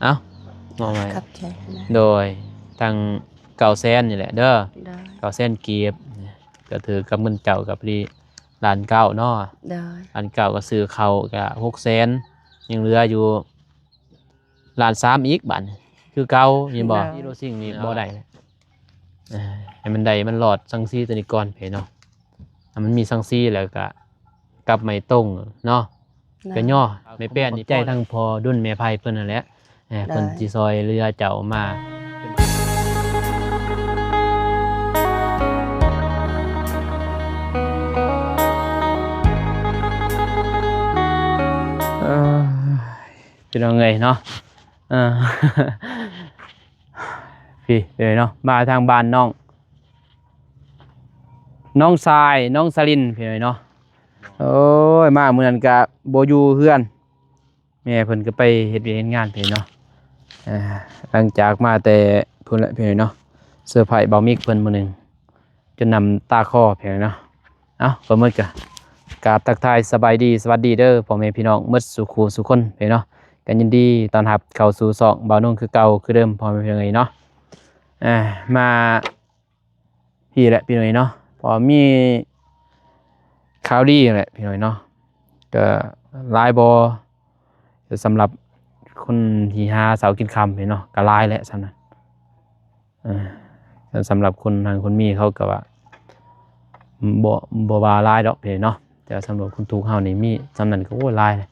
ເອົາ ມອບໃຫ້ ຂອບໃຈນະ ໂດຍ ທັງເກົ້າແສນນີ້ແຫຼະເດີ ໂດຍ ເກົ້າແສນກີບ ກໍຖືກກັບເງິນເຈົ້າກໍພໍດີລ້ານເກົ້າເນາະ ໂດຍ ລ້ານເກົ້າກໍຊື້ເຂົ້າກໍຫົກແສນ ຍັງເຫຼືອຢູ່ລ້ານສາມອີກບາດນີ້ ຄືເກົ່າ ເຫັນບໍ່ ໂດຍ ອີໂຣຊິງນີ້ບໍ່ໄດ້ແລ້ວ ເອີ ໃຫ້ມັນໄດ້ ມັນລອດສັງກະສີຕົວນີ້ກ່ອນເພເນາະ ໃຫ້ມັນມີສັງກະສີແລ້ວກໍກັບໄມ້ຕົງເນາະ ໂດຍ ກໍຍໍແມ່ແປ້ນນີ້ໃຈທັງພໍ່ດຸນແມ່ໄພເພິ່ນຫັ້ນແຫຼະ ເອີ ໂດຍ ເພິ່ນຊິຊ່ອຍເຫຼືອເຈົ້າມາ ເອີ ພີ່ນ້ອງເອີຍເນາະ ເອີ ພີ່ເອີຍເນາະ ມາທາງບ້ານນ້ອງ ນ້ອງຊາຍ ນ້ອງສະລິນ ພີ່ເອີຍເນາະ ໂອ້ຍ ມາມື້ນັ້ນກະບໍ່ຢູ່ເຮືອນ ແມ່ເພິ່ນກໍໄປເຮັດວຽກເຮັດງານ ພີ່ເອີຍເນາະ ເອີ ຫຼັງຈາກມາແຕ່ພຸ້ນແຫຼະ ພີ່ເອີຍເນາະ ເຊີໄພເບົາມິກເພິ່ນມື້ໜຶ່ງ ຈົນນ້ຳຕາຄໍ ພີ່ນ້ອງເນາະ ເອົ້າ ກໍໝົດກະ ກາບທັກທາຍສະບາຍດີ ສະຫວັດດີເດີ ພໍ່ແມ່ພີ່ນ້ອງໝົດສູ່ຄູ່ສູ່ຄົນ ພີ່ນ້ອງເນາະ ກໍຍິນດີຕ້ອນຮັບເຂົ້າສູ່ຊ່ອງບ່າວນົງຄືເກົ່າຄືເດີມ ພໍ່ແມ່ພີ່ນ້ອງເອີຍເນາະ ອ່າ ມາພີ້ແຫຼະ ພີ່ນ້ອງເອີຍເນາະ ເພາະວ່າມີຂ່າວດີແຫຼະ ພີ່ນ້ອງເອີຍເນາະ ກໍຫຼາຍບໍ່ ສຳລັບຄົນທີ່ຫາເຊົ້າກິນຄ່ຳ ພີ່ນ້ອງເນາະ ກໍຫຼາຍແຫຼະສ່ຳນັ້ນ ເອີ ແຕ່ສຳລັບຄົນຮັ່ງຄົນມີເຂົາກໍວ່າ ບໍ່ ບໍ່ວ່າຫຼາຍດອກພີ່ເນາະ ແຕ່ສຳລັບຄົນທຸກເຮົານີ້ມີສ່ຳນັ້ນກໍ ໂອ້ຍ ຫຼາຍແລ້ວ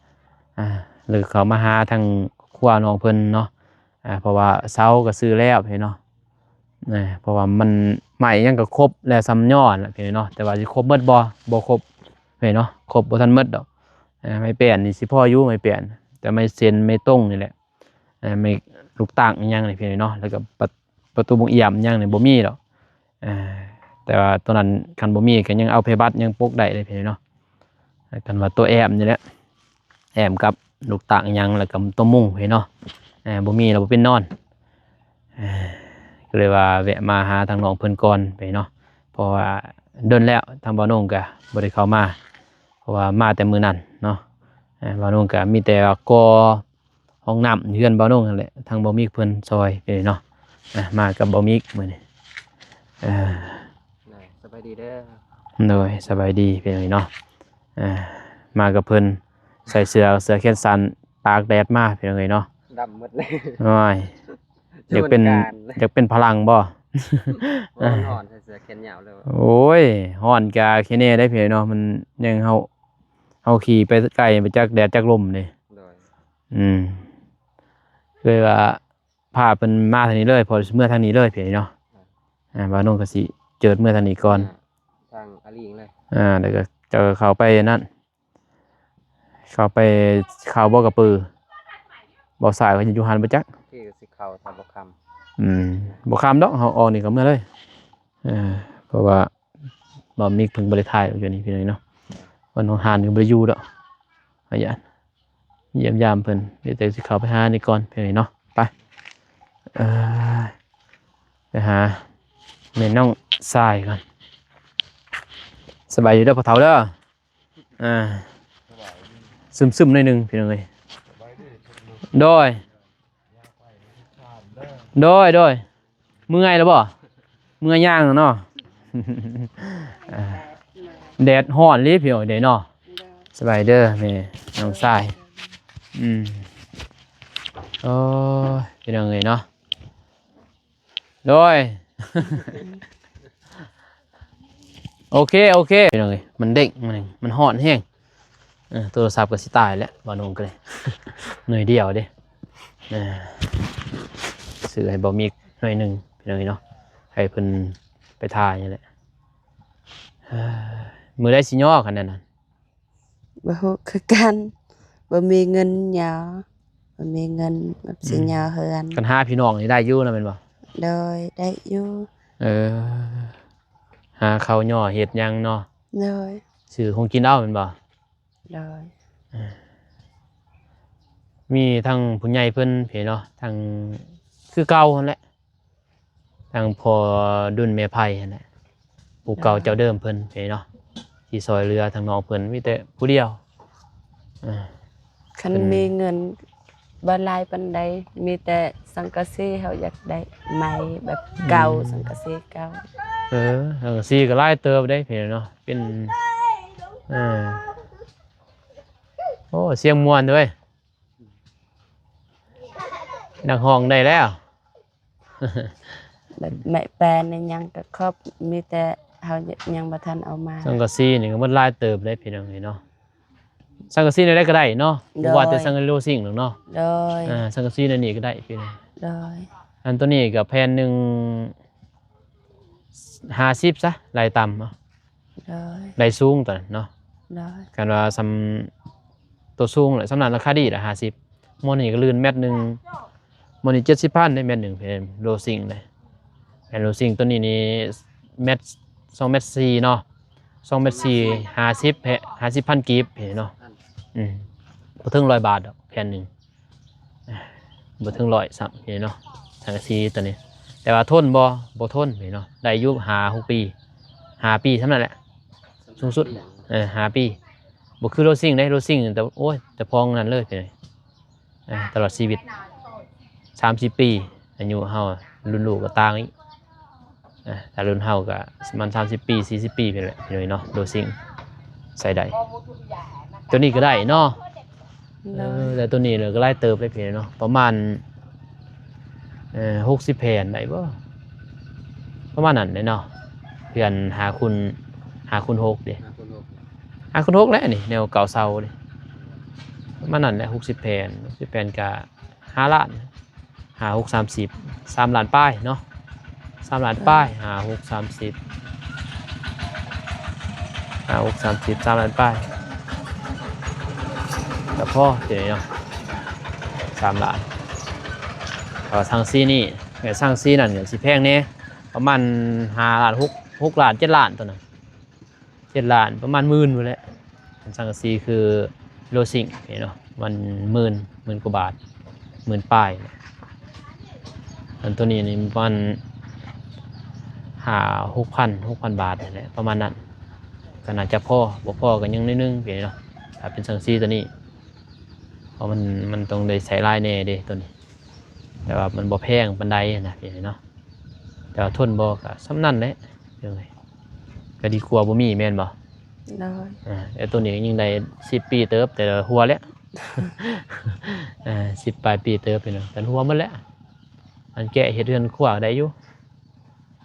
ອ່າ ຫຼືເຂົາມາຫາທາງຄອບຄົວນ້ອງເພິ່ນເນາະ ອ່າ ເພາະວ່າເສົາກໍຊື້ແລ້ວພີ່ເນາະ ເອີ ເພາະວ່າມັນໄມ້ຫຍັງກໍຄົບແລ້ວ ສ່ຳຍໍຫັ້ນລະພີ່ເນາະ ແຕ່ວ່າຊິຄົບໝົດບໍ່? ບໍ່ຄົບພີ່ເນາະ ຄົບບໍ່ທັນໝົດດອກ ເອີ ໄມ້ແປ້ນນີ້ຊິພໍຢູ່ ໄມ້ແປ້ນ ແຕ່ໄມ້ເສັ້ນໄມ້ຕົງນີ້ແຫຼະ ເອີ ໄມ້ລູກຕາກອີ່ຫຍັງນີ້ພີ່ເນາະ ແລ້ວກໍປະ ປະຕູບົງອຽມຫຍັງນີ້ບໍ່ມີດອກ ເອີ ແຕ່ວ່າຕົວນັ້ນຄັນບໍ່ມີກໍຍັງເອົາໄພບັດຫຍັງປົກໄດ້ເດ້ພີ່ເນາະ ຄັນວ່າຕົວແອ້ມນີ້ແຫຼະ ແອ້ມກັບລູກຕາກອີ່ຫຍັງ ແລ້ວກໍຕົວມຸງພີ່ເນາະ ເອີ ບໍ່ມີແລ້ວບໍ່ເປັນນອນ ເອີ ກໍເລີຍວ່າແວະມາຫາທາງນ້ອງເພິ່ນກ່ອນພີ່ເນາະ ເພາະວ່າດົນແລ້ວ ທາງບ່າວນົງກໍບໍ່ໄດ້ເຂົ້າມາ ເພາະວ່າມາແຕ່ມື້ນັ້ນເນາະ ເອີ ບ່າວນົງກໍມີແຕ່ວ່າກໍ່ ຫ້ອງນ້ຳເຮືອນບ່າວນົງຫັ້ນແຫຼະ ທາງບ່າວມິກເພິ່ນຊ່ອຍເດ້ເນາະ ອ່າ ມາກັບບ່າວມິກມື້ນີ້ ເອີ ສະບາຍດີເດີ ໂດຍ ສະບາຍດີພີ່ນ້ອງເນາະ ອ່າ ມາກັບເພິ່ນ ໃສ່ເສື້ອ ເສື້ອແຂນສັ້ນ ຕາກແດດມາພີ່ນ້ອງເອີຍເນາະ ດຳໝົດເລີຍ ໂອ້ຍ ຢາກເປັນ ຢາກເປັນຝຣັ່ງບໍ່ ຮ້ອນ ໃສ່ເສື້ອແຂນຍາວເລີຍ ໂອ້ຍ ຮ້ອນກະແຄ່ແນ່ໄດ໋ພີ່ນ້ອງເນາະ ມັນຍັງ ເຮົາ ເຮົາຂີ່ໄປໄກ ໄປຈັກແດດຈັກລົມເດ້ ໂດຍ ອືມ ເລີຍວ່າພາເພິ່ນມາທາງນີ້ເລີຍ ພໍຊິເມືອທາງນີ້ເລີຍພີ່ນ້ອງເນາະ ອ່າ ບ່າວນົງກໍຊິເຈີດເມືອທາງນີ້ກ່ອນ ອ່າ ທາງອາລີງເລີຍ ອ່າ ແລ້ວກໍເຈົ້າກໍເຂົ້າໄປນັ້ນ ເຂົ້າໄປ ເຂົ້າບໍ່ກະປື ບໍ່ສາຍວ່າຢູ່ຫັ້ນບໍ່ຈັກ ຄືຊິເຂົ້າຖ້າບໍ່ຄ່ຳ ອືມ ບໍ່ຄ່ຳດອກ ເຮົາອອກນີ້ກໍເມືອເລີຍ ເອີ ເພາະວ່າ ບ່າວມິກເພິ່ນບໍ່ໄດ້ຖ່າຍຢູ່ນີ້ພີ່ນ້ອງເນາະ ວັນໂຮງຮານກໍບໍ່ໄດ້ຢູ່ດອກ ອາຍານ ຢ້ຽມຢາມເພິ່ນ ດຽວແຕ່ຊິເຂົ້າໄປຫານີ້ກ່ອນພີ່ນ້ອງເນາະ ໄປ ເອີ ໄປຫາແມ່ນ້ອງຊາຍກ່ອນ ສະບາຍດີເດີພໍ່ເຖົ້າເດີ ອ່າ ຊຶມໆໜ້ອຍໜຶ່ງພີ່ນ້ອງເອີຍ ໂດຍ ໂດຍ ໂດຍ ເມື່ອຍແລ້ວບໍ່? ເມື່ອຍຍ່າງເນາະ ແດດຮ້ອນອີ່ຫຼີພີ່ນ້ອງເອີຍເນາະ ສະບາຍເດີແມ່ນ້ອງຊາຍ ອືມ ໂອ້ຍ ພີ່ນ້ອງເອີຍເນາະ ໂດຍ ໂອເຄ ໂອເຄ ພີ່ນ້ອງເອີຍ ມັນເດ້ງ ມັນ ມັນຮ້ອນແຮງ ເອີ ໂທລະສັບກໍຊິຕາຍແລ້ວ ບ່າວນົງກໍໄດ້ ໜ່ວຍດຽວເດ້ ເອີ ຊື້ໃຫ້ບ່າວມິກໜ່ວຍໜຶ່ງ ພີ່ນ້ອງເອີຍເນາະ ໃຫ້ເພິ່ນໄປຖ່າຍນີ້ແຫຼະ ເອີ ມື້ໃດຊິຍໍຄັນນັ້ນນະ? ບໍ່ຮູ້ຄືກັນ ບໍ່ມີເງິນຫຍັງ ບໍ່ມີເງິນແບບຊິຫຍໍເຮືອນ ຄັນຫາພີ່ນ້ອງນີ້ໄດ້ຢູ່ນະແມ່ນບໍ່? ໂດຍ ໄດ້ຢູ່ ເອີ ຫາເຂົ້າຫຍໍເຮັດຫຍັງເນາະ ໂດຍ ຊື້ຂອງກິນເອົາແມ່ນບໍ່? ໂດຍ ເອີ ມີທັງຜູ້ໃຫຍ່ເພິ່ນພີ້ເນາະ ທັງຄືເກົ່າຫັ້ນແຫຼະ ທາງພໍ່ດຸນແມ່ໄພຫັ້ນແຫຼະ ຜູ້ເກົ່າເຈົ້າເດີມເພິ່ນເນາະ ທີ່ຊ່ອຍເຫຼືອທາງນ້ອງເພິ່ນມີແຕ່ຜູ້ດຽວ ເອີ ຄັນມີເງິນ ບໍ່ຫຼາຍປານໃດ ມີແຕ່ສັງກະສີ ເຮົາຢາກໄດ້ໃໝ່ແບບເກົ່າ ອືມ ສັງກະສີເກົ່າ. ເອີ ສັງກະສີກໍຫຼາຍເຕີບເດ້ພີ່ນ້ອງເນາະ ເປັນ ເອີ ໂອ້ ສຽງມ່ວນເວີຍ ນັກຮ້ອງໄດ້ແລ້ວ. ແບບໄມ້ແປ້ນອີ່ຫຍັງກໍຄອບ ມີແຕ່ເຮົາຍັງບໍ່ທັນເອົາມາ. ສັງກະສີນີ້ກໍໝົດຫຼາຍເຕີບເດ້ພີ່ນ້ອງເອີຍເນາະ ສັງກະສີແນວໃດກໍໄດ້ເນາະ ໂດຍ ບໍ່ວ່າແຕ່ສັງກະສີໂລຊິງດອກເນາະ ໂດຍ ອ່າ ສັງກະສີແນວນີ້ກໍໄດ້ພີ່ນ້ອງ ໂດຍ. ອັນໂຕນີ້ກໍແຜ່ນໜຶ່ງຫ້າສິບຊະ ໄລ່ຕ່ຳເນາະ ໂດຍ ໄລ່ສູງຕອນນັ້ນເນາະ ໂດຍ. ຄັນວ່າສ່ຳໂຕສູງແຫຼະ ສ່ຳນັ້ນລາຄາດີລະຫ້າສິບ ໝໍນີ້ກໍລື່ນແມັດໜຶ່ງ ໝໍນີ້ເຈັດສິບພັນເດ້ ແມັດໜຶ່ງ ແຜ່ນໂລຊິງເດ້ ແຜ່ນໂລຊິງໂຕນີ້ນີ້ແມັດ ສອງແມັດສີ່ເນາະ ສອງແມັດສີ່ ຫ້າສິບ ແຜ່ນ ຫ້າສິບພັນກີບເນາະ ອືມ ບໍ່ເຖິງຮ້ອຍບາດດອກແຜ່ນໜຶ່ງ ອ່າ ບໍ່ເຖິງຮ້ອຍຊ້ຳເນາະ ສັງກະສີໂຕນີ້ ແຕ່ວ່າທົນບໍ່? ບໍ່ທົນເນາະ ໄດ້ຢູ່ຫ້າຫົກປີ ຫ້າປີສ່ຳນັ້ນແຫຼະ ສູງສຸດ ເອີ ຫ້າປີ ບໍ່ຄືໂລຊິງເດ້ ໂລຊິງແຕ່ ໂອ້ຍ ແຕ່ພອງນັ້ນເລີຍ ອ່າ ຕະຫຼອດຊີວິດ ສາມສິບປີ ອາຍຸເຮົາ ລຸ້ນລູກກໍຕ່າງອີກ ອ່າ ຖ້າລຸ້ນເຮົາກໍປະມານສາມສິບປີ ສີ່ສິບປີນີ້ແຫຼະ ພີ່ນ້ອງເນາະ ໂລຊິງໃຊ້ໄດ້ ໂຕນີ້ກໍໄດ້ເນາະ ໂດຍ ເອີ ແຕ່ໂຕນີ້ກໍຫຼາຍເຕີບເດ້ພີ່ນ້ອງເນາະ ປະມານ ເອີ ຫົກສິບແຜ່ນໄດ້ບໍ່? ປະມານນັ້ນເດ້ເນາະ ເຮືອນຫ້າຄູນ ຫ້າຄູນຫົກເດ້ ຫ້າຄູນຫົກ ຫ້າຄູນຫົກແຫຼະນີ້ ແນວເກົ່າເຊົາເດ້ ປະມານນັ້ນແຫຼະ ຫົກສິບແຜ່ນ ຫົກສິບແຜ່ນກະຫ້າລ້ານ ຫ້າຫົກສາມສິບ ສາມລ້ານປາຍເນາະ ສາມລ້ານປາຍ ຫ້າຫົກສາມສິບ ຫ້າຫົກສາມສິບ ສາມລ້ານປາຍ ກໍພໍເດເນາະ ສາມລ້ານ. ເອີ ສັງກະສີນີ້ ແມ່ນສັງກະສີນັ້ນກໍຊິແພງແດ່ ປະມານຫ້າລ້ານ ຫົກ ຫົກລ້ານ ເຈັດລ້ານ ໂຕນັ້ນ ເຈັດລ້ານ ປະມານໝື່ນພຸ້ນແຫຼະ ອັນສັງກະສີຄືໂລຊິງເນາະ ມັນໝື່ນ ໝື່ນກວ່າບາດ ໝື່ນປາຍ ອັນໂຕນີ້ນີ້ປະມານຫ້າຫົກພັນ ຫົກພັນບາດນີ້ແຫຼະ ປະມານນັ້ນ ກໍໜ້າຈະພໍ ບໍ່ພໍກໍຍັງໜ້ອຍໜຶ່ງເນາະ ຖ້າເປັນສັງກະສີໂຕນີ້ ເພາະມັນ ມັນຕ້ອງໄດ້ໃຊ້ຫຼາຍແດ່ເດ້ໂຕນີ້ ແຕ່ວ່າມັນບໍ່ແພງປານໃດນະພີ່ນ້ອງເນາະ ແຕ່ວ່າທົນບໍ່ກໍສ່ຳນັ້ນແຫຼະ ເປັນຈັ່ງໃດ ກໍດີກວ່າບໍ່ມີແມ່ນບໍ່? ໂດຍ ອ່າ ແຕ່ໂຕນີ້ກໍຍັງໄດ້ສິບປີເຕີບ ແຕ່ຫົວແລ້ວ ອ່າ ສິບປາຍປີເຕີບພີ່ນ້ອງ ຈົນຫົວໝົດແລ້ວ ອັນແກະເຮັດເຮືອນຄົວໄດ້ຢູ່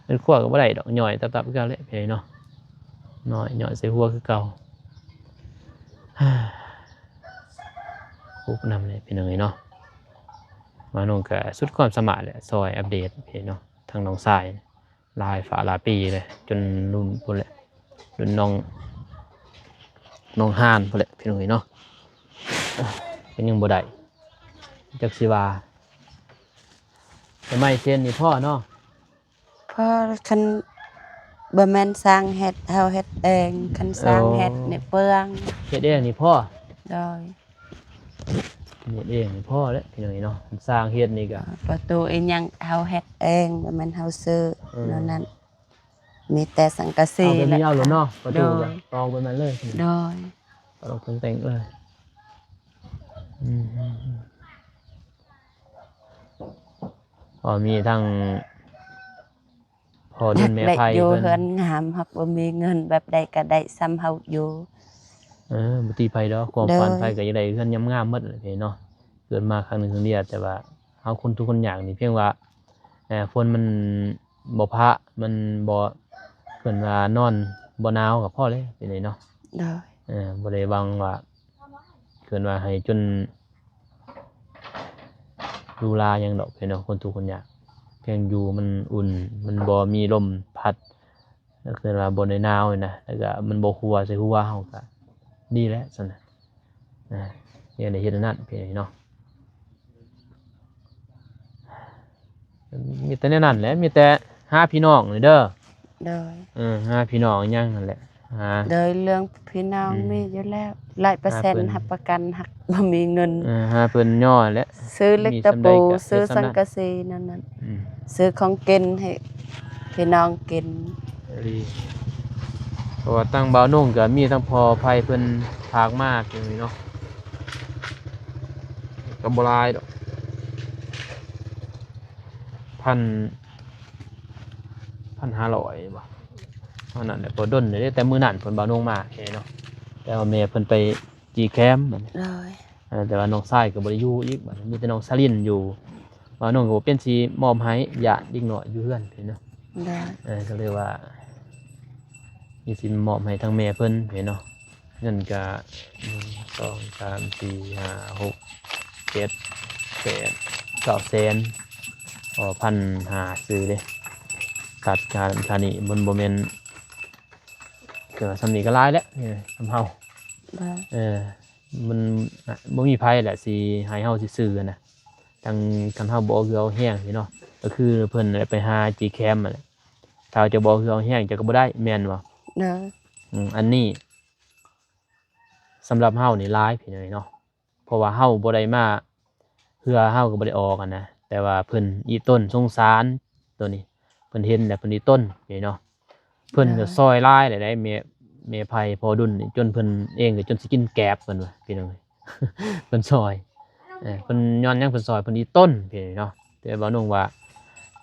ເຮືອນຄົວກໍບໍ່ໄດ້ດອກ ຍ່ອຍຕັບໆຄືເກົ່າແຫຼະພີ່ນ້ອງເນາະ ນ້ອຍ ຍ່ອຍໃສ່ຫົວຄືເກົ່າ ຄຸກນຳແຫຼະພີ່ນ້ອງເອີຍເນາະ ມາໂນກໍສຸດຄວາມສາມາດແຫຼະ ຊ່ອຍອັບເດດພີ່ນ້ອງ ທັງນ້ອງຊາຍຫຼາຍຟ້າຫຼາຍປີເລີຍ ຈົນລຸ້ນພຸ້ນແຫຼະ ລຸ້ນນ້ອງ ນ້ອງຮານພຸ້ນແຫຼະພີ່ນ້ອງເອີຍເນາະ ກໍຍັງບໍ່ໄດ້ ຈັກຊິວ່າ ແຕ່ໄມ້ເຊັນນີ້ພໍເນາະ ພໍ ຄັນບໍ່ແມ່ນຊ່າງເຮັດ ເຮົາເຮັດເອງ ຄັນຊ່າງເຮັດນີ້ເປືອງ ເຮັດເອງນີ້ພໍ ໂດຍ ເຮັດເອງພໍແຫຼະພີ່ນ້ອງເອີຍເນາະ ຊ່າງເຮັດນີ້ກໍ ປະຕູອີ່ຫຍັງເຮົາເຮັດເອງ ບໍ່ແມ່ນເຮົາຊື້ ເອີ ແນວນັ້ນ ມີແຕ່ສັງກະສີ ເອົາແບບນີ້ເອົາໂລດເນາະ ປະຕູ ໂດຍ ຕອກແບບນັ້ນເລີຍ ໂດຍ ຕອກແຕ່ງເລີຍ ອືມ ພໍມີທັງ ພໍດຸນແມ່ໄພ ເພິ່ນຢູ່ເຮືອນງາມ ຮັກບໍ່ມີເງິນ ແບບໃດກໍໄດ້ສ່ຳເຮົາຢູ່ ເອີ ບໍ່ຕິໃຜດອກ ຄວາມຝັນ ໂດຍ ໃຜກໍຢາກໄດ້ເຮືອນງາມໆໝົດແຫຼະເນາະ ເກີດມາຄັ້ງໜຶ່ງຄັ້ງດຽວ ແຕ່ວ່າເຮົາຄົນທຸກຄົນຍາກນີ້ ພຽງວ່າ ເອີ ຝົນມັນບໍ່ພະ ມັນບໍ່ ເອີ້ນວ່ານອນບໍ່ໜາວກໍພໍແລ້ວ ເປັນໄດເນາະ ໂດຍ ເອີ ບໍ່ໄດ້ຫວັງວ່າ ເອີ້ນວ່າໃຫ້ຈົນ ຫຼູຫຼາຫຍັງດອກພີ່ນ້ອງ ຄົນທຸກຄົນຍາກ ພຽງຢູ່ມັນອຸ່ນ ມັນບໍ່ມີລົມພັດ ກໍຄືວ່າບໍ່ໄດ້ໜາວນະ ແລ້ວກໍມັນບໍ່ຫົວໃສ່ຫົວເຮົາ ກໍດີແລ້ວຊັ້ນນະ ອ່າ ຢ່າໄດ້ເຮັດອັນນັ້ນພີ່ນ້ອງເນາະ ມີແຕ່ແນວນັ້ນແຫຼະ ມີແຕ່ຫາພີ່ນ້ອງນີ້ເດີ ໂດຍ ເອີ ຫາພີ່ນ້ອງຫຍັງນັ້ນແຫຼະ ຫາ ໂດຍ ເລື່ອງພີ່ນ້ອງ ອືມ ມີຢູ່ແລ້ວ ຮ້ອຍເປີເຊັນ ຫາເພິ່ນ ຮັບປະກັນ ຫາກບໍ່ມີເງິນ ເອີ ຫາເພິ່ນຍໍແຫຼະ ຊື້ເຫຼັກຕະປູ ມີສ່ຳໃດກໍ ຊື້ສັງກະສີນັ້ນ ອືມ ຊື້ຂອງກິນໃຫ້ພີ່ນ້ອງກິນ ເພາະວ່າທາງບ່າວນຸ່ງກໍມີທາງພໍ່ໄພເພິ່ນຝາກມາ ຈັ່ງນີ້ເນາະ ກໍບໍ່ຫຼາຍດອກ ພັນ ພັນຫ້າຮ້ອຍບໍ່ ເທົ່ານັ້ນແຫຼະ. ບໍ່ດົນເດ້ ແຕ່ມື້ນັ້ນເພິ່ນບ່າວນົງມາເດ້ເນາະ ແຕ່ວ່າແມ່ເພິ່ນໄປຈີ່ແຄມບັດນີ້ ໂດຍ ເອີ ແຕ່ວ່ານ້ອງຊາຍກໍບໍ່ໄດ້ຢູ່ອີກ ບັດນີ້ມີແຕ່ນ້ອງສາລິນຢູ່. ບ່າວນົງກໍບໍ່ເປັນຊິມອບໃຫ້ ຢ້ານເດັກນ້ອຍຢູ່ເຮືອນເນາະ ໂດຍ ເອີ ກໍເລີຍວ່າ ນີ້ຊິມອບໃຫ້ທາງແມ່ເພິ່ນເນາະ. ເງິນກະ ໜຶ່ງ ສອງ ສາມ ສີ່ ຫ້າ ຫົກ ເຈັດ ແປດ ເກົ້າແສນ ອໍ ພັນຫ້າຊື່ເດ້. ຕັດຄ່ານັ້ນຄ່ານີ້ ມັນບໍ່ແມ່ນ ຄືວ່າສ່ຳນີ້ກໍຫຼາຍແລ້ວ ເອີ ສ່ຳເຮົາ ເອີ ມັນ ບໍ່ມີໃຜແຫຼະຊິໃຫ້ເຮົາຊື່ໆຫັ້ນນະ. ທັງຄັນເຮົາບໍ່ເອົາເຫື່ອເອົາແຮງຊີ້ເນາະ ກໍຄືເພິ່ນໄປຫາຈີ່ແຄມຫັ້ນແຫຼະ. ຖ້າເຈົ້າບໍ່ເອົາເຫື່ອເອົາແຮງ ເຈົ້າກໍບໍ່ໄດ້ ແມ່ນບໍ່? ເອີ ອືມ ອັນນີ້ສຳລັບເຮົານີ້ຫຼາຍພີ່ນ້ອງເນາະ ເພາະວ່າເຮົາບໍ່ໄດ້ມາ ເຫື່ອເຮົາກໍບໍ່ໄດ້ອອກຫັ້ນນະ ແຕ່ວ່າເພິ່ນອີ່ຕົນສົງສານໂຕນີ້ ເພິ່ນເຫັນແລ້ວເພິ່ນອີ່ຕົນນີ້ເນາະ. ເພິ່ນກໍ ໂດຍ ຊ່ອຍຫຼາຍແລ້ວໃດ໋ ແມ່ ແມ່ໄພພໍ່ດຸນນີ້ ຈົນເພິ່ນເອງກໍຈົນຊິກິນແກບເພິ່ນວ່າ ພີ່ນ້ອງເອີຍ ເພິ່ນຊ່ອຍ ເອີ ເພິ່ນຍ້ອນຫຍັງເພິ່ນຊ່ອຍ ເພິ່ນອີ່ຕົນພີ່ນ້ອງເນາະ. ແຕ່ບ່າວນົງວ່າ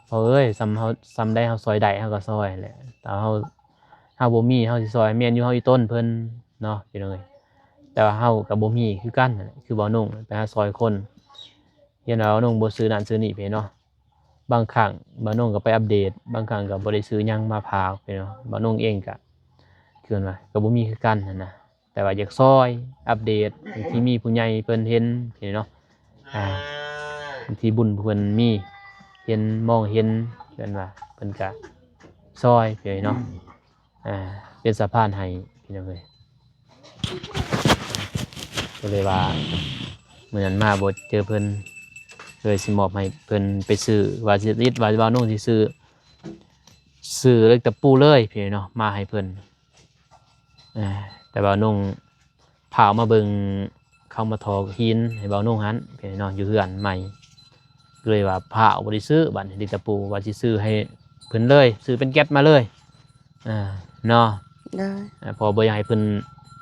ພໍ່ເອີຍ ສ່ຳເຮົາ ສ່ຳໃດເຮົາຊ່ອຍໄດ້ເຮົາກໍຊ່ອຍແຫຼະ ແຕ່ເຮົາ ເຮົາບໍ່ມີເຮົາຊິຊ່ອຍ ແມ່ນຢູ່ເຮົາອີ່ຕົນເພິ່ນເນາະ ພີ່ນ້ອງເອີຍ. ແຕ່ວ່າເຮົາກໍບໍ່ມີຄືກັນນັ້ນແຫຼະ ຄືບ່າວນົງໄປຫາຊ່ອຍຄົນ ເຫັນວ່າບ່າວນົງບໍ່ຊື້ນັ້ນຊື້ນີ້ເນາະ. ບາງຄັ້ງບ່າວນົງກໍໄປອັບເດດ ບາງຄັ້ງກໍບໍ່ໄດ້ຊື້ຫຍັງມາຝາກເນາະ. ບ່າວນົງເອງກໍ ຄືວ່າ ກໍບໍ່ມີຄືກັນຫັ້ນນະ ແຕ່ວ່າຢາກຊ່ອຍອັບເດດ ບາງທີມີຜູ້ໃຫຍ່ເພິ່ນເຫັນເນາະ ອ່າ ບາງທີບຸນເພິ່ນມີ ເຫັນ ມອງເຫັນ ເອີ້ນວ່າເພິ່ນກະຊ່ອຍເນາະ ອ່າ ເປັນສະພານໃຫ້ພີ່ນ້ອງເອີຍ. ກໍເລີຍວ່າ ມື້ນັ້ນມາບໍ່ເຈີເພິ່ນ ເລີຍຊິມອບໃຫ້ເພິ່ນໄປຊື້ ວ່າຊິຕິດ ວ່າບ່າວນົງຊິຊື້ ຊື້ເຫຼັກຕະປູເລີຍພີ່ນ້ອງເນາະ ມາໃຫ້ເພິ່ນ. ເອີ ແຕ່ບ່າວນົງ ພາອອກມາເບິ່ງ ເຂົາມາຖອກຫີນໃຫ້ບ່າວນົງຫັ້ນເນາະ ຢູ່ເຮືອນໃໝ່ ກໍເລີຍວ່າພາບໍ່ໄດ້ຊື້ ບັດນີ້ເຫຼັກຕະປູ ວ່າຊິຊື້ໃຫ້ເພິ່ນເລີຍ ຊື້ເປັນແກັດມາເລີຍ ເອີ ເນາະ ໂດຍ ເອີ ເພາະບໍ່ຢາກໃຫ້ເພິ່ນ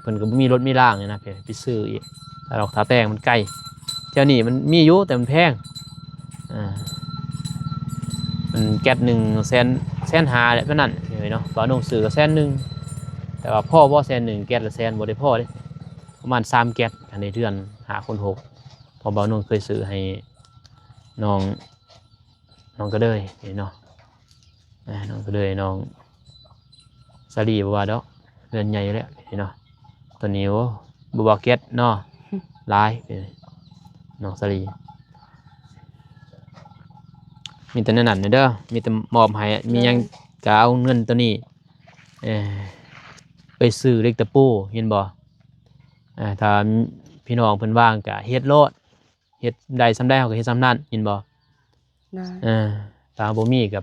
ເພິ່ນກໍບໍ່ມີລົດມີລາງນີ້ນະ ໄປຊື້ອີກ ຖ້າດອກຖ້າແຕ່ງມັນໄກ ແຖວນີ້ມັນມີຢູ່ ແຕ່ມັນແພງ ອ່າ ມັນແກັດໜຶ່ງແສນ ແສນຫ້າແຫຼະ ປານນັ້ນເນາະ ບ່າວນົງຊື້ກໍແສນໜຶ່ງ ແຕ່ວ່າພໍບໍ່ແສນໜຶ່ງ ແກັດລະແສນ ບໍ່ໄດ້ພໍເດ້ ປະມານສາມແກັດ ຄັນໄດ້ເດືອນຫ້າຄູນຫົກ ເພາະບ່າວນົງເຄີຍຊື້ໃຫ້ນ້ອງ ນ້ອງກະເດີຍເນາະ ອ່າ ນ້ອງກະເດີຍ ນ້ອງສາລີ ບໍ່ວ່າດອກ ເຮືອນໃຫຍ່ແລ້ວເນາະ ຕອນນີ້ ໂອ້ ບໍ່ວ່າແກັດເນາະ ຫຼາຍ ນ້ອງສາລີ ມີແຕ່ແນວນັ້ນເດີ ມີແຕ່ມອບໃຫ້ ມີຫຍັງ ໂດຍ ກໍເອົາເງິນໂຕນີ້ ເອີ ໄປຊື້ເຫຼັກຕະປູ ເຫັນບໍ່ ອ່າ ຖ້າພີ່ນ້ອງເພິ່ນວ່າງກໍເຮັດໂລດ ເຮັດໄດ້ສ່ຳໃດເຮົາກໍເຮັດສ່ຳນັ້ນ ເຫັນບໍ່ ໂດຍ ເອີ ຖ້າເຮົາບໍ່ມີກໍ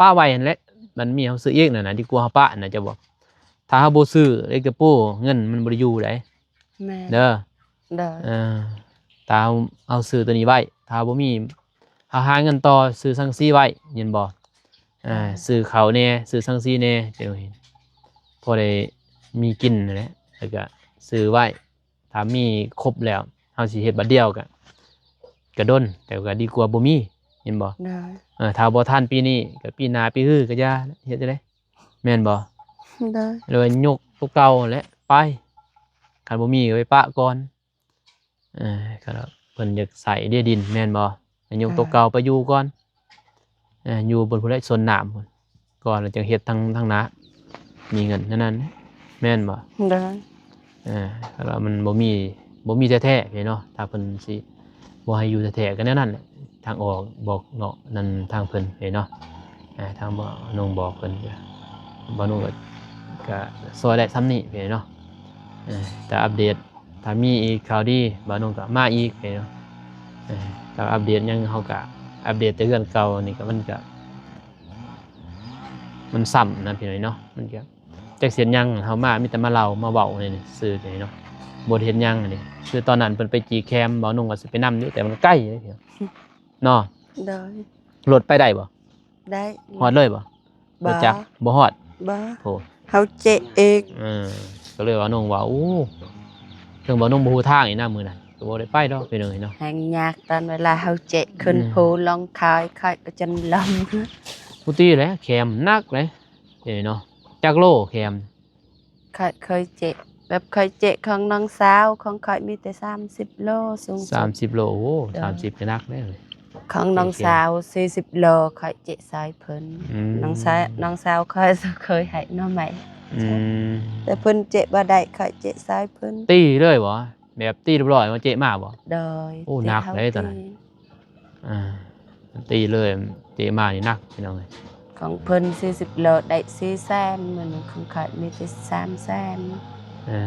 ປະໄວ້ຫັ້ນແຫຼະ ມັນມີເຮົາຊື້ອີກນັ້ນນະ ດີກວ່າເຮົາປະນະ ເຈົ້າບອກ ຖ້າເຮົາບໍ່ຊື້ເຫຼັກຕະປູ ເງິນມັນບໍ່ໄດ້ຢູ່ໃດ ແມ່ນ ເດີ ໂດຍ ເອີ ຖ້າເຮົາ ເຮົາຊື້ໂຕນີ້ໄວ້ ຖ້າເຮົາບໍ່ມີ ເຮົາຫາເງິນຕໍ່ຊື້ສັງກະສີໄວ້ ເຫັນບໍ່ ເອີ ອ່າ ຊື້ເຂົ້າແດ່ ຊື້ສັງກະສີແດ່ ຈັ່ງ ພໍໄດ້ມີກິນຫັ້ນແຫຼະ ແລ້ວກໍຊື້ໄວ້ ຖ້າມີຄົບແລ້ວ ເຮົາຊິເຮັດບາດດຽວກໍ ກໍດົນ ແຕ່ກໍດີກວ່າບໍ່ມີ ເຫັນບໍ່ ໂດຍ ເອີ ຖ້າບໍ່ທັນປີນີ້ ກໍປີໜ້າປີຮື ກໍຢ່າເຮັດຈັ່ງໃດ ແມ່ນບໍ່ ໂດຍ ແລ້ວຍົກຕົວເກົ່າຫັ້ນແຫຼະໄປ ຄັນບໍ່ມີກໍໄປປະກ່ອນ ເອີ ຄັນວ່າເພິ່ນຢາກໃຊ້ເດດິນ ແມ່ນບໍ່ ໃຫ້ຍົກ ອ່າ ຕົວເກົ່າໄປຢູ່ກ່ອນ ເອີ ຢູ່ບົນພຸ້ນແຫຼະ ສົນນ້ຳພຸ້ນ ກ່ອນ ແລ້ວຈັ່ງເຮັດທາງ ທາງໜ້າ ມີເງິນແນວນັ້ນ ແມ່ນບໍ່ ໂດຍ ເອີ ຄັນວ່າມັນບໍ່ມີ ບໍ່ມີແທ້ໆເນາະ ຖ້າເພິ່ນຊິບໍ່ໃຫ້ຢູ່ແທ້ໆ ກໍແນວນັ້ນແຫຼະ ທາງອອກບອກເນາະ ນັ້ນທາງເພິ່ນເນາະ ອ່າ ທາງບ່າວນົງບອກເພິ່ນ ບ່າວນົງກໍ ກໍຊ່ອຍໄດ້ສ່ຳນີ້ເນາະ ເອີ ແຕ່ອັບເດດ ຖ້າມີອີກຂ່າວດີ ບ່າວນົງກໍມາອີກເນາະ ເອີ ຖ້າອັບເດດຫຍັງ ເຮົາກໍອັບເດດແຕ່ເຮືອນເກົ່ານີ້ ກໍມັນກໍ ມັນຊ້ຳນະພີ່ນ້ອງເນາະ ມັນກໍ ຈັກຊິເຮັດຫຍັງ ເຮົາມາມີແຕ່ມາເລົ່າມາເວົ້ານີ້ຊື່ໆເນາະ ບໍ່ໄດ້ເຮັດຫຍັງນີ້ ຄືຕອນນັ້ນເພິ່ນໄປຈີ່ແຄມ ບ່າວນົງວ່າຊິໄປນຳຢູ່ ແຕ່ມັນໄກເດ້ ເນາະ ໂດຍ ລົດໄປໄດ້ບໍ່? ໄດ້ ຮອດເລີຍບໍ່? ບໍ່ ບໍ່ຈັກ ບໍ່ຮອດ ບໍ່ ໂອ້ ເຮົາເຈະເອງ ເອີ ກໍເລີຍວ່ານ້ອງວ່າ ໂອ້ ເຖິງວ່ານ້ອງບໍ່ຮູ້ທາງອີກນະມື້ນັ້ນ ບໍ່ໄດ້ໄປດອກພີ່ນ້ອງເອີຍເນາະ. ແຮງຍາກຕອນເວລາເຮົາເຈະຂຶ້ນ ອືມ ພູລ່ອງຄາຍ ຂ້ອຍກໍຈົນລົ້ມ. ຜູ້ຕີແຫຼະ ແຄມໜັກເລີຍເນາະ. ຈັກໂລແຄມ? ຂ້ອຍເຄີຍເຈະ ແບບຂ້ອຍເຈະຂອງນ້ອງສາວ ຂອງຂ້ອຍມີແຕ່ສາມສິບໂລ ສູງສຸດ ສາມສິບໂລ. ໂອ້ ໂດຍ ສາມສິບກໍໜັກເດ້. ຂອງນ້ອງສາວສີ່ສິບໂລ ຂ້ອຍເຈະຊ່ອຍເພິ່ນ. ອືມ ນ້ອງສາວ ນ້ອງສາວຂ້ອຍເຄີຍໃຫ້ໜໍ່ໄມ້. ອືມ ແຕ່ເພິ່ນເຈະບໍ່ໄດ້ ຂ້ອຍເຈະຊ່ອຍເພິ່ນ. ຕີເລີຍບໍ່? ແບບຕີຮຽບຮ້ອຍມາເຈະມາບໍ່? ໂດຍ. ໂອ້ ໜັກເດ້ຕອນນັ້ນ. ອ່າ ຕີເລີຍ ເຈະມານີ້ໜັກພີ່ນ້ອງເອີຍ. ຂອງເພິ່ນສີ່ສິບໂລໄດ້ສີ່ແສນ ມື້ໜຶ່ງ ຂອງຂ້ອຍມີແຕ່ສາມແສນ. ເອີ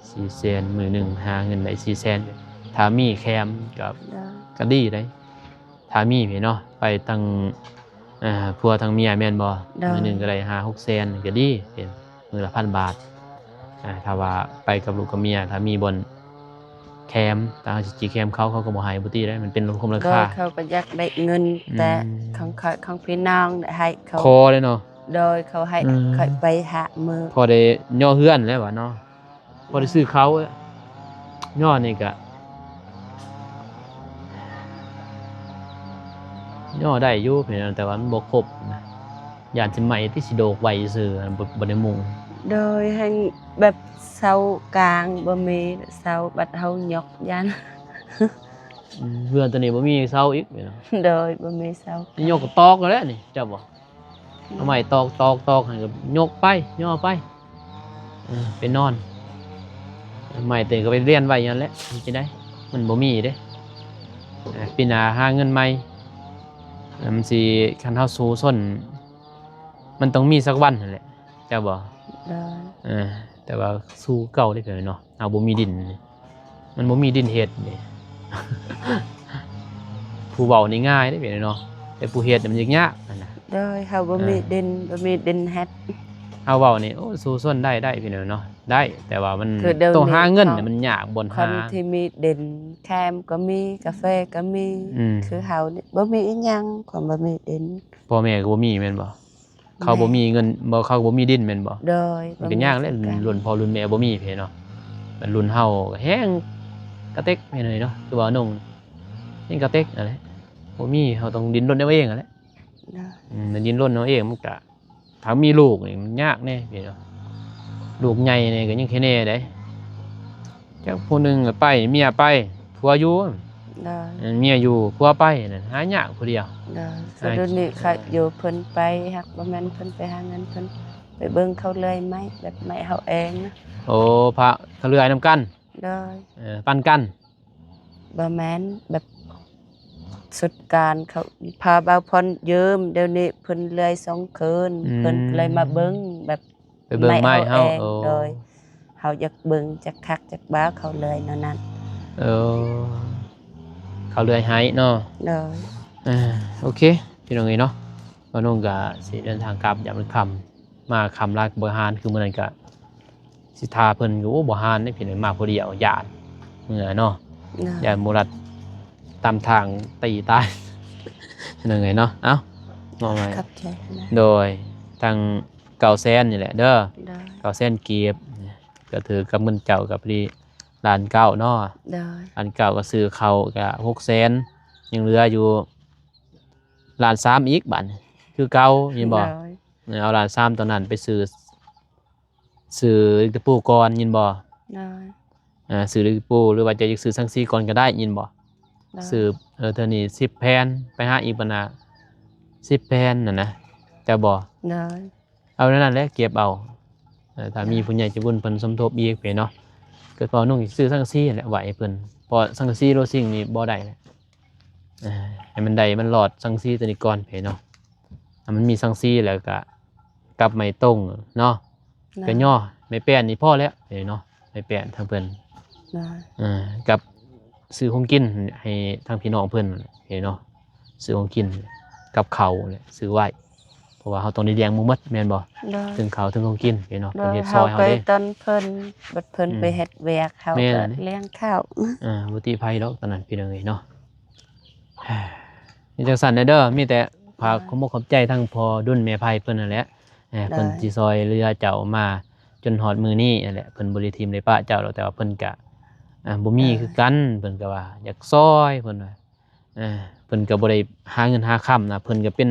ສີ່ແສນ ມື້ໜຶ່ງຫາເງິນໄດ້ສີ່ແສນ ຖ້າມີແຄມກໍ ໂດຍ ກໍດີເດ້. ຖ້າມີພີ່ເນາະ ໄປທັງ ອ່າ ຜົວທັງເມຍແມ່ນບໍ່? ໂດຍ. ມື້ໜຶ່ງກໍໄດ້ຫ້າຫົກແສນ ກໍດີ ເປັນມື້ລະພັນບາດ. ອ່າ ຖ້າວ່າໄປກັບລູກກັບເມຍ ຖ້າມີບ່ອນແຄມ ຖ້າເຮົາຊິຈີແຄມເຂົາ ເຂົາກໍບໍ່ໃຫ້ ບໍ່ຕີໄດ້ ມັນເປັນລວມລາຄາ. ໂດຍ ເຂົາກໍຢາກໄດ້ເງິນ ອືມ ແຕ່ຂອງຂ້ອຍ ຂອງພີ່ນ້ອງໄດ້ໃຫ້ເຂົາ ຂໍເດ້ເນາະ. ໂດຍ ເຂົາໃຫ້ ອືມ ຂ້ອຍໄປຫ້າມື້ ພໍໄດ້ຍໍເຮືອນແລ້ວວ່າເນາະ. ພໍໄດ້ຊື້ເຂົ້າ ຍໍນີ້ກະຍໍໄດ້ຢູ່ພີ່ນ້ອງ ແຕ່ວ່າມັນບໍ່ຄົບນະ ຢ້ານຊິໄໝ້ຕິ ຊິໂດກໄວ້ຊື່ ບໍ່ ບໍ່ໄດ້ມຸງ. ໂດຍ ແຮ່ງແບບເສົາກາງບໍ່ມີ ເສົາບັດເຮົາຍົກຢ້ານ ອືມ ເຮືອນຕົວນີ້ບໍ່ມີເສົາອີກພີ່ນ້ອງ. ໂດຍ ບໍ່ມີເສົາ ຍົກກໍຕອກແລ້ວນີ້ ເຈົ້າບໍ່? ເອົາໄມ້ຕອກໆໆ ໃຫ້ກໍຍົກໄປຍໍໄປ ເອີ ໄປນອນ. ໄມ້ຕົວນີ້ກໍໄປລຽນໄວ້ຢູ່ຫັ້ນແຫຼະ ເຮັດຈັ່ງໃດ ມັນບໍ່ມີເດ້. ເອີ ປີໜ້າຫາເງິນໃໝ່ ມັນຊິ ຄັນເຮົາສູ້ຊົນ ມັນຕ້ອງມີສັກວັນຫັ້ນແຫຼະ ເຈົ້າບໍ່? ໂດຍ. ເອີ ແຕ່ວ່າສູ້ເກົ່າເດ້ເນາະ ເຮົາບໍ່ມີດິນ. ມັນບໍ່ມີດິນເຮັດເດ້ ຜູ້ເວົ້ານີ້ງ່າຍເດ້ເນາະ ແຕ່ຜູ້ເຮັດນີ້ມັນຍາກຫັ້ນນະ. ໂດຍ ເຮົາບໍ່ມີ ເອີ ດິນ ບໍ່ມີດິນເຮັດ ເຮົາເວົ້ານີ້ ໂອ້ ສູ້ຊົນໄດ້ ໄດ້ພີ່ນ້ອງເນາະ ໄດ້ ແຕ່ວ່າມັນຕ້ອງຫາເງິນ ມັນຍາກບ່ອນຫາ. ຄົນທີ່ມີດິນແຄມກໍມີ ກາເຟກໍມີ ອືມ ຄືເຮົານີ້ບໍ່ມີອີຫຍັງ ຄົນບໍ່ມີດິນ. ພໍ່ແມ່ກໍບໍ່ມີແມ່ນບໍ່? ເຂົາບໍ່ມີເງິນ ບໍ່ ເຂົາບໍ່ມີດິນແມ່ນບໍ່? ໂດຍ ມັນກໍຍາກແຫຼະ ລຸ້ນພໍ່ລຸ້ນແມ່ບໍ່ມີເດ້ເນາະ. ແມ່ນລຸ້ນເຮົາກໍແຮ່ງກະເຕັກແມ່ນເນາະ ຄືວ່ານ້ອງແຮ່ງກະເຕັກຫັ້ນແຫຼະ ບໍ່ມີ ເຮົາຕ້ອງດີ້ນລົນເອົາເອງຫັ້ນແຫຼະ. ໂດຍ. ອືມ ດິ້ນລົນເອົາເອງ ມັນກະ ຖ້າມີລູກນີ້ມັນຍາກແດ່ເນາະ ລູກໃຫຍ່ນີ້ກໍຍັງແຄ່ແນ່ເດ້. ຈັກຜູ້ໜຶ່ງໄປ ເມຍໄປ ຜົວຢູ່. ໂດຍ. ເອີ ເມຍຢູ່ ຜົວໄປນັ້ນ ຫາຍາກຜູ້ດຽວ. ໂດຍ. ສ່ວນດຽວນີ້ຂ້ອຍຢູ່ ເພິ່ນໄປ ຫາກບໍ່ແມ່ນເພິ່ນໄປຫາເງິນ ເພິ່ນໄປເບິ່ງເຂົາເລື່ອຍໄມ້ ແບບໄມ້ເຮົາເອງນະ. ໂອ້ ພະເຂົາເລື່ອຍນຳກັນ. ໂດຍ. ເອີ ປັນກັນ. ບໍ່ແມ່ນ ແບບສຸດການ ເຂົາພາບ່າວພອນຢືມ ດຽວນີ້ເພິ່ນເລື່ອຍສອງຄືນ. ອືມ. ເພິ່ນເລີຍມາເບິ່ງ ແບບ ໄປເບິ່ງໄມ້ເຮົາເອງ. ໂດຍ. ເຮົາຢາກເບິ່ງຈັກຄັກຈັກບ່າວ ເຂົາເລື່ອຍແນວນັ້ນ. ເອີ ເຂົາເລື່ອຍໃຫ້ເນາະ. ໂດຍ. ເອີ ໂອເຄ ພີ່ນ້ອງເອີຍເນາະ ບ່າວນົງກະຊິເດີນທາງກັບ ຍາມມັນຄ່ຳ ມາຄ່ຳຫຼາຍກໍບໍ່ຫານ ຄືມື້ນັ້ນກະຊິຖ້າເພິ່ນ ໂອ້ ບໍ່ຫານເດ້ພີ່ນ້ອງ ມາຜູ້ດຽວ ຢ້ານເມື່ອເນາະ. ໂດຍ. ຢ້ານໝູລັດຕາມທາງຕີຕາຍ ພີ່ນ້ອງເອີຍເນາະ. ເອົ້າ ມອບໃຫ້ ຂອບໃຈນະ. ໂດຍ. ທັງ ເກົ້າແສນນີ້ແຫຼະເດີ. ໂດຍ. ເກົ້າແສນກີບ ກໍຖືກກັບເງິນເຈົ້າກໍພໍດີລ້ານເກົ້າເນາະ. ໂດຍ. ລ້ານເກົ້າກໍຊື້ເຂົ້າກໍຫົກແສນ ຍັງເຫຼືອຢູ່ລ້ານສາມອີກບາດນີ້ ຄືເກົ່າ ແມ່ນບໍ່? ໂດຍ. ເອົາລ້ານສາມຕອນນັ້ນໄປຊື້ ຊື້ເຫຼັກຕະປູກ່ອນ ແມ່ນບໍ່? ໂດຍ. ອ່າ ຊື້ເຫຼັກຕະປູ ຫຼືວ່າເຈົ້າຢາກຊື້ສັງກະສີກ່ອນກໍໄດ້ ແມ່ນບໍ່? ໂດຍ. ຊື້ ເອີ ເທື່ອນີ້ສິບແຜ່ນ ໄປຫາອີກບັດນະ ສິບແຜ່ນນັ້ນນະ ເຈົ້າບໍ່? ໂດຍ. ເອົາແນວນັ້ນແຫຼະ ເກັບເອົາ ເອີ ຖ້າມີ ໂດຍ ຜູ້ໃຫຍ່ໃຈບຸນເພິ່ນສົມທົບອີກເນາະ ກໍພໍນຸ່ງຊື້ສັງກະສີຫັ້ນແຫຼະ ໄວ້ໃຫ້ເພິ່ນ ເພາະສັງກະສີໂລຊິງນີ້ບໍ່ໄດ້ແຫຼະ ເອີ ໃຫ້ມັນໄດ້ ມັນລອດສັງກະສີຕົວນີ້ກ່ອນເນາະ ໃຫ້ມັນມີສັງກະສີ ແລ້ວກໍກັບໄມ້ຕົງເນາະ. ໂດຍ. ກະຍໍໄມ້ແປ້ນນີ້ພໍແລ້ວເນາະ ໄມ້ແປ້ນທາງເພິ່ນ. ໂດຍ. ເອີ ກັບຊື້ຂອງກິນໃຫ້ທາງພີ່ນ້ອງເພິ່ນເນາະ ຊື້ຂອງກິນກັບເຂົ້າແຫຼະ ຊື້ໄວ້ ເພາະວ່າເຮົາຕ້ອງໄດ້ລ້ຽງໝູ່ໝົດແມ່ນບໍ່? ໂດຍ. ເຖິງເຂົ້າເຖິງຂອງກິນເນາະ. ໂດຍ. ເພິ່ນເຮັດຊ່ອຍເຮົາເດ້ ເຮົາກໍໄດ້ຕອນເພິ່ນ ບັດເພິ່ນ ອືມ ໄປເຮັດວຽກ ເຮົາກໍລ້ຽງເຂົ້າ. ແມ່ນ. ອ່າ ບໍ່ຕິໃຜດອກຕອນນັ້ນ ພີ່ນ້ອງເອີຍເນາະ. ມີຈັ່ງຊັ້ນແດ່ເດີ ມີແຕ່ຝາກ ໂດຍ ຄວາມຂອບໃຈທາງພໍ່ດຸນແມ່ໄພເພິ່ນນັ້ນແຫຼະ ເອີ ໂດຍ ເພິ່ນທີ່ຊ່ອຍເຫຼືອເຈົ້າມາຈົນຮອດມື້ນີ້ນັ້ນແຫຼະ ເພິ່ນບໍ່ໄດ້ຖິ້ມໄດ້ປະເຈົ້າດອກ ແຕ່ວ່າເພິ່ນກະ ອ່າ ບໍ່ມີຄືກັນ ເພິ່ນກໍວ່າຢາກຊ່ອຍ ເພິ່ນວ່າ ເອີ ເພິ່ນກໍບໍ່ໄດ້ຫາເງິນຫາຄຳນະ ເພິ່ນກໍເປັນ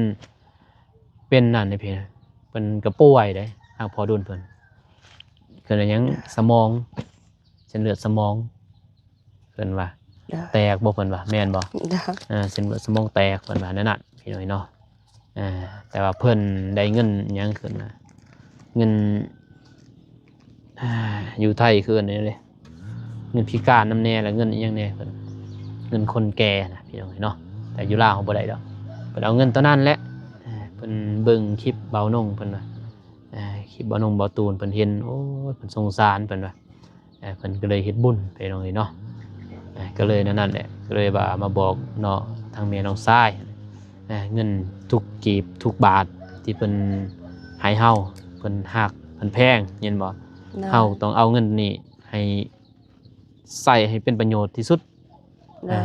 ເປັນນັ້ນເດ້ພີ່ ເພິ່ນກໍປ່ວຍເດ້ ທາງພໍ່ດຸນເພິ່ນ ເອີ້ນວ່າຫຍັງ ສະໝອງ ເສັ້ນເລືອດສະໝອງ ເພິ່ນວ່າ ໂດຍ ແຕກບໍ່ ເພິ່ນວ່າ ແມ່ນບໍ່? ໂດຍ ເອີ ເສັ້ນເລືອດສະໝອງແຕກ ເພິ່ນວ່າແນວນັ້ນ ພີ່ນ້ອງເອີຍເນາະ. ເອີ ແຕ່ວ່າເພິ່ນໄດ້ເງິນຫຍັງຂຶ້ນນະ ເງິນ ອ່າ ຢູ່ໄທຄືເອີ້ນຫຍັງເດ ເງິນພິການນຳແດ່ ແລະ ເງິນອີ່ຫຍັງແດ່ ເພິ່ນ ເງິນຄົນແກ່ນະ ພີ່ນ້ອງເອີຍເນາະ. ແຕ່ຢູ່ລາວເຮົາບໍ່ໄດ້ດອກ ເພິ່ນເອົາເງິນໂຕນັ້ນແຫຼະ. ເອີ ເພິ່ນເບິ່ງຄລິບບ່າວນົງ ເພິ່ນວ່າ ເອີ ຄລິບບ່າວນົງ ບ່າວຕູນ ເພິ່ນເຫັນ ໂອ້ຍ ເພິ່ນສົງສານ ເພິ່ນວ່າ ເອີ ເພິ່ນກໍເລີຍເຮັດບຸນ ພີ່ນ້ອງເອີຍເນາະ. ເອີ ກໍເລີຍແນວນັ້ນແຫຼະ ກໍເລີຍວ່າມາບອກເນາະ ທາງແມ່ນ້ອງຊາຍ ເອີ ເງິນທຸກກີບທຸກບາດທີ່ເພິ່ນໃຫ້ເຮົາ ເພິ່ນຮັກເພິ່ນແພງ ເຫັນບໍ່? ໂດຍ ເຮົາຕ້ອງເອົາເງິນນີ້ໃຫ້ໃຊ້ໃຫ້ເປັນປະໂຫຍດທີ່ສຸດ ໂດຍ ເອີ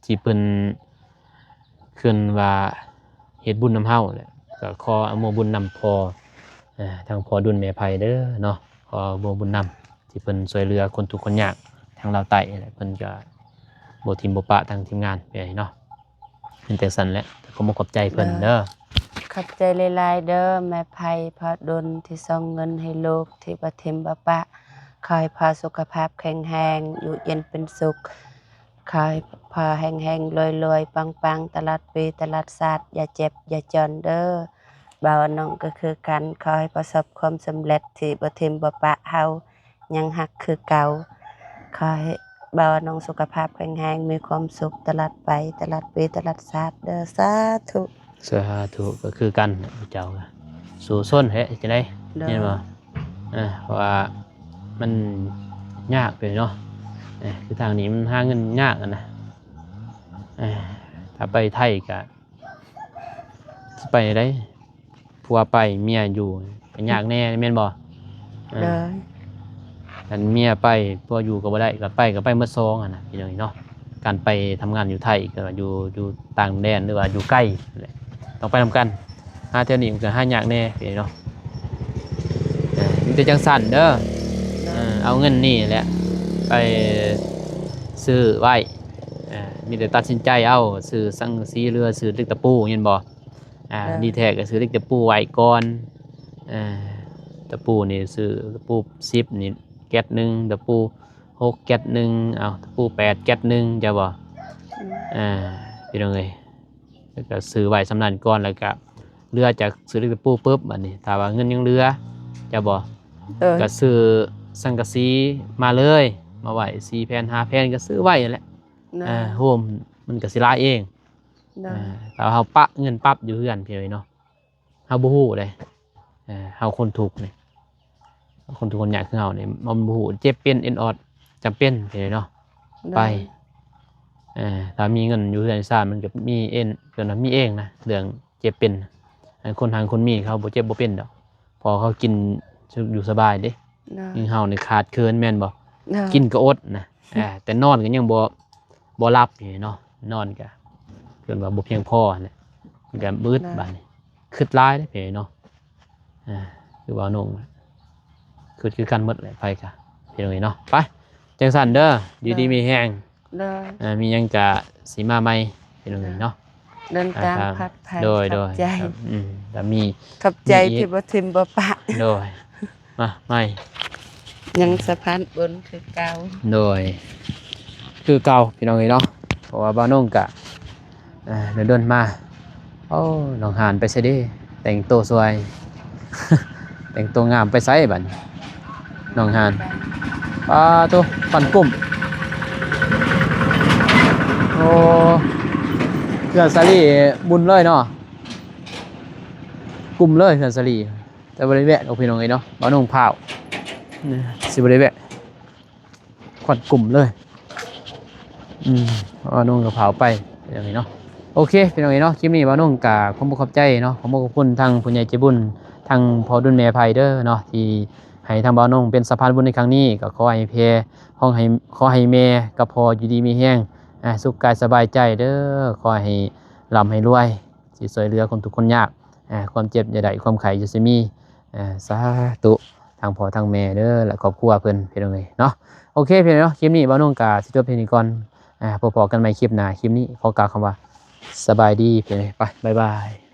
ທີ່ເພິ່ນ ເພິ່ນວ່າເຮັດບຸນນຳເຮົາແຫຼະ ກໍຂໍອະນຸໂມບຸນນຳພໍ່ ເອີ ທາງພໍ່ດຸນແມ່ໄພເດີເນາະ. ຂໍອະນຸໂມບຸນນຳ ທີ່ເພິ່ນຊ່ວຍເຫຼືອຄົນທຸກຄົນຍາກທາງລາວໃຕ້ແຫຼະ ເພິ່ນກໍບໍ່ຖິ້ມບໍ່ປະທາງທີມງານໄປເນາະ. ເປັນຈັ່ງຊັ້ນແຫຼະ ກໍຂໍຂອບໃຈເພິ່ນເດີ. ໂດຍ ຂອບໃຈຫຼາຍໆເດີ ແມ່ໄພ ພໍ່ດົນ ທີ່ສົ່ງເງິນໃຫ້ລູກ ທີ່ບໍ່ຖິ້ມບໍ່ປະ. ຂໍໃຫ້ພໍ່ສຸຂະພາບແຂງແຮງ ຢູ່ເຢັນເປັນສຸກ. ຂໍໃຫ້ພໍ່ແຮງໆ ລວຍໆ ປັງໆ ຕະຫຼອດປີຕະຫຼອດຊາດ ຢ່າເຈັບຢ່າຈົນເດີ. ບ່າວນົງກໍຄືກັນ ຂໍໃຫ້ປະສົບຄວາມສຳເລັດ ທີ່ບໍ່ຖິ້ມບໍ່ປະເຮົາ ຍັງຮັກຄືເກົ່າ. ຂໍໃຫ້ບ່າວນົງສຸຂະພາບແຂງແຮງ ມີຄວາມສຸກຕະຫຼອດໄປ ຕະຫຼອດປີຕະຫຼອດຊາດເດີ. ສາທຸ ສາທຸ ກໍຄືກັນ ເຈົ້າກໍສູ້ຊົນແທ້ ເຮັດຈັ່ງໃດ ໂດຍ ແມ່ນບໍ່? ເອີ ເພາະວ່າມັນຍາກເລີຍເນາະ ເອີ ຄືທາງນີ້ມັນຫາເງິນຍາກຫັ້ນນະ. ເອີ ຖ້າໄປໄທກໍຊິໄປໃດ ຜົວໄປເມຍຢູ່ກໍຍາກແດ່ ແມ່ນບໍ່? ເອີ ໂດຍ ຄັນເມຍໄປ ຜົວຢູ່ກໍບໍ່ໄດ້ ກໍໄປ ກໍໄປໝົດສອງຫັ້ນນະ ພີ່ນ້ອງເນາະ. ການໄປທຳງານຢູ່ໄທ ກໍຢູ່ ຢູ່ຕ່າງແດນ ຫຼືວ່າຢູ່ໄກແຫຼະ ຕ້ອງໄປນຳກັນ. ຫາແຖວນີ້ມັນກໍຫາຍາກແດ່ ພີ່ນ້ອງເນາະ. ເອີ ມີແຕ່ຈັ່ງຊັ້ນເດີ ໂດຍ ເອີ ເອົາເງິນນີ້ແຫຼະໄປຊື້ໄວ້ ເອີ ມີແຕ່ຕັດສິນໃຈເອົາ ຊື້ສັງກະສີ ຫຼືວ່າຊື້ເຫຼັກຕະປູ ແມ່ນບໍ່? ອ່າ ເອີ ດີແທ້ກໍຊື້ເຫຼັກຕະປູໄວ້ກ່ອນ ເອີ ຕະປູນີ້ຊື້ຕະປູສິບນີ້ແກັດໜຶ່ງ ຕະປູຫົກແກັດໜຶ່ງ ເອົາ ຕະປູແປດແກັດໜຶ່ງ ເຈົ້າບໍ່? ອືມ ອ່າ ພີ່ນ້ອງເອີຍ ແລ້ວກໍຊື້ໄວ້ສ່ຳນັ້ນກ່ອນ ແລ້ວກໍເຫຼືອຈາກຊື້ເຫຼັກຕະປູປຶບ ບາດນີ້ຖ້າວ່າເງິນຍັງເຫຼືອ ເຈົ້າບໍ່? ເອີ ກໍຊື້ສັງກະສີມາເລີຍ ມາໄວ້ສີ່ແຜ່ນຫ້າແຜ່ນ ກໍຊື້ໄວ້ຫັ້ນແຫຼະ ໂດຍ ອ່າ ໂຮມມັນກໍຊິຫຼາຍເອງ ໂດຍ ອ່າ ແຕ່ວ່າເຮົາປະເງິນປັບຢູ່ເຮືອນ ພີ່ນ້ອງເນາະ ເຮົາບໍ່ຮູ້ເດ້ ເອີ ເຮົາຄົນທຸກນີ້ ຄົນທຸກຄົນຍາກຄືເຮົານີ້ ມັນບໍ່ຮູ້ ເຈັບເປັນເອັນອອດ ຈຳເປັນ ພີ່ນ້ອງເນາະ ໂດຍ ໄປ ເອີ ຖ້າມີເງິນຢູ່ເຮືອນຊານ ມັນກໍມີເອັນ ເອີ້ນວ່າມີເອງນະ ເລື່ອງເຈັບເປັນ ອັນຄົນຮັ່ງຄົນມີເຂົາບໍ່ເຈັບບໍ່ເປັນດອກ ເພາະເຂົາກິນຢູ່ສະບາຍເດ້ ໂດຍ ເຮົານີ້ຂາດເຂີນແມ່ນບໍ່? ໂດຍ ກິນກໍອົດນະ ອ່າ ແຕ່ນອນກໍຍັງບໍ່ ບໍ່ຫຼັບຢູ່ເນາະ ນອນກໍເອີ້ນວ່າບໍ່ພຽງພໍຫັ້ນແຫຼະ ມັນກໍບຶດ ໂດຍ ບາດນີ້ ຄຶດຫຼາຍເດ້ພີ່ນ້ອງເນາະ ອ່າ ຄືວ່ານ້ອງຄຶດຄືກັນໝົດແຫຼະ ໃຜກໍ ພີ່ນ້ອງເອີຍເນາະ. ໄປ ຈັ່ງຊັ້ນເດີ ຢູ່ດີມີແຮງ ໂດຍ ເອີ ມີຫຍັງກະຊິມາໃໝ່ ພີ່ນ້ອງເອີຍເນາະ ເດີນທາງ ອ່າ ປອດໄພ ໂດຍ ຂອບໃຈ ໂດຍ ອືມ ແລ້ວມີ ຂອບໃຈ ມີອີກ ທີ່ບໍ່ຖິ້ມບໍ່ປະ ໂດຍ ມາໃໝ່ ຍັງສະພານບຸນຄືເກົ່າ ໂດຍ ຄືເກົ່າ ພີ່ນ້ອງເອີຍເນາະ ເພາະວ່າບ່າວນົງກະ ອ່າ ດົນໆມາ ໂອ້ ນ້ອງຫານໄປໃສເດ ແຕ່ງໂຕສວຍ ແຕ່ງໂຕງາມໄປໃສບັດນີ້ ນ້ອງຫານ ປາໂຕ ຄວັນກຸ້ມ ໂອ້ ເຮືອນສາລີບຸນເລີຍເນາະ ກຸ້ມເລີຍເຮືອນສາລີ ແຕ່ບໍ່ໄດ້ແວະດອກ ພີ່ນ້ອງເອີຍເນາະ ບ່າວນົງພ້າວ ຊິບໍ່ໄດ້ແວະ ຄວັນກຸ້ມເລີຍ ອືມ ເພາະວ່ານ້ອງກໍເຜົາໄປ ພີ່ນ້ອງເອີຍເນາະ. ໂອເຄ ພີ່ນ້ອງເອີຍເນາະ ຄລິບນີ້ບ່າວນົງກໍຂໍຂອບໃຈເນາະ ຂໍຂອບຄຸນທາງຜູ້ໃຫຍ່ໃຈບຸນ ທາງພໍ່ດຸນແມ່ໄພເດີເນາະ ທີ່ໃຫ້ທາງບ່າວນົງເປັນສະພານບຸນໃນຄັ້ງນີ້ ກໍຂໍໃຫ້ແຜ່ ຂໍໃຫ້ ຂໍໃຫ້ແມ່ກັບພໍ່ຢູ່ດີມີແຮງ ອ່າ ສຸກກາຍສະບາຍໃຈເດີ ຂໍໃຫ້ລ່ຳໃຫ້ລວຍ ຊິຊ່ວຍເຫຼືອຄົນທຸກຄົນຍາກ ອ່າ ຄວາມເຈັບຢ່າໄດ້ ຄວາມໄຂ້ຢ່າຊິມີ ອ່າ ສາທຸ. ທັງພໍ່ທັງແມ່ເດີ ແລະ ຄອບຄົວເພິ່ນ ພີ່ນ້ອງເອີຍເນາະ. ໂອເຄ ພີ່ນ້ອງເນາະ ຄລິບນີ້ບ່າວນົງກໍຊິຈົບພຽງນີ້ກ່ອນ. ອ່າ ພໍ້ກັນໃໝ່ຄລິບໜ້າ. ຄລິບນີ້ຂໍກ່າວຄຳວ່າ ສະບາຍດີ ພີ່ນ້ອງເອີຍ. ໄປ ບາຍບາຍ.